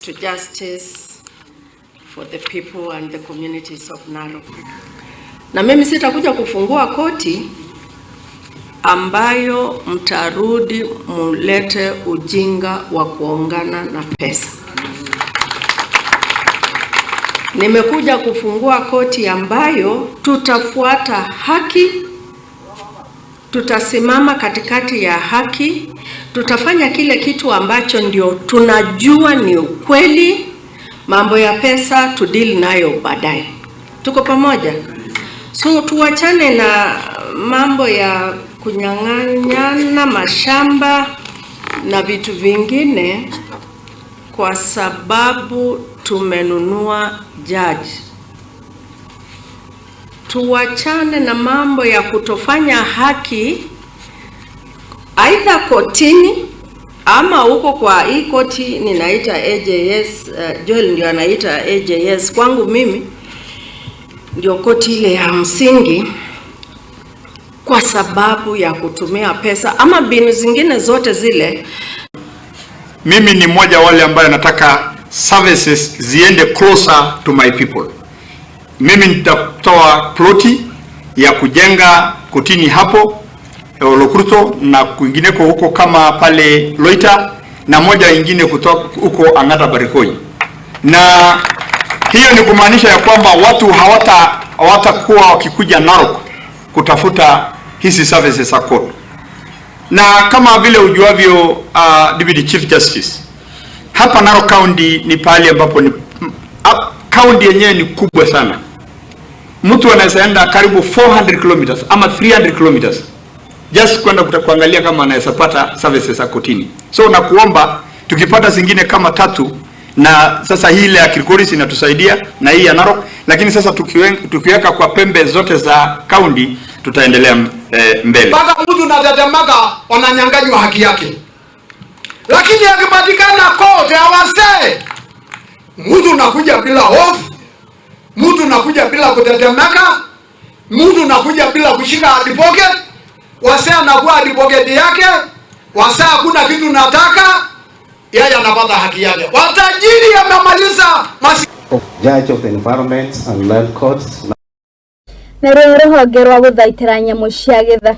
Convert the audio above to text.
To justice for the people and the communities of Narok. Na mimi sitakuja kufungua koti ambayo mtarudi mulete ujinga wa kuhongana na pesa. Nimekuja kufungua koti ambayo tutafuata haki, tutasimama katikati ya haki, tutafanya kile kitu ambacho ndio tunajua ni ukweli. Mambo ya pesa tudeal nayo baadaye. Tuko pamoja? So tuwachane na mambo ya kunyang'anyana mashamba na vitu vingine, kwa sababu tumenunua judge. Tuwachane na mambo ya kutofanya haki aidha kotini ama huko kwa hii koti ninaita AJS. Joel ndio anaita AJS, kwangu mimi ndio koti ile ya msingi, kwa sababu ya kutumia pesa ama mbinu zingine zote zile. Mimi ni mmoja wale ambaye nataka services ziende closer to my people. Mimi nitatoa ploti ya kujenga kotini hapo Olokurto na kwingineko huko kama pale Loita na moja ingine kutoka huko Ang'ata Barikoi, na hiyo ni kumaanisha ya kwamba watu hawatakuwa wakikuja Narok kutafuta hizi services za court. Na kama vile ujuavyo, Deputy Chief Justice, hapa Narok County ni pahali ambapo ni county yenyewe ni kubwa sana. Mtu anaweza enda karibu 400 kilometers ama 300 kilometers just kwenda kuangalia kama anaweza pata services za kotini. So nakuomba tukipata zingine kama tatu, na sasa hii ile ya Kilgoris inatusaidia na hii ya Narok, lakini sasa tukiweka kwa pembe zote za county tutaendelea mbele. Mpaka mtu natetemeka, wananyang'anywa haki yake, lakini akipatikana court ya wasee, mtu nakuja bila hofu, mtu nakuja bila kutetemeka, mtu nakuja bila kushika hadi pocket. Wasee anakuwa hadi pocket yake, wasee hakuna kitu nataka, yeye anapata haki yake. Watajiri amemaliza masi Judge of the Environment and Land Courts. Naruo rũhonge rwa gũthaitĩra nyamũ cia gĩthaka.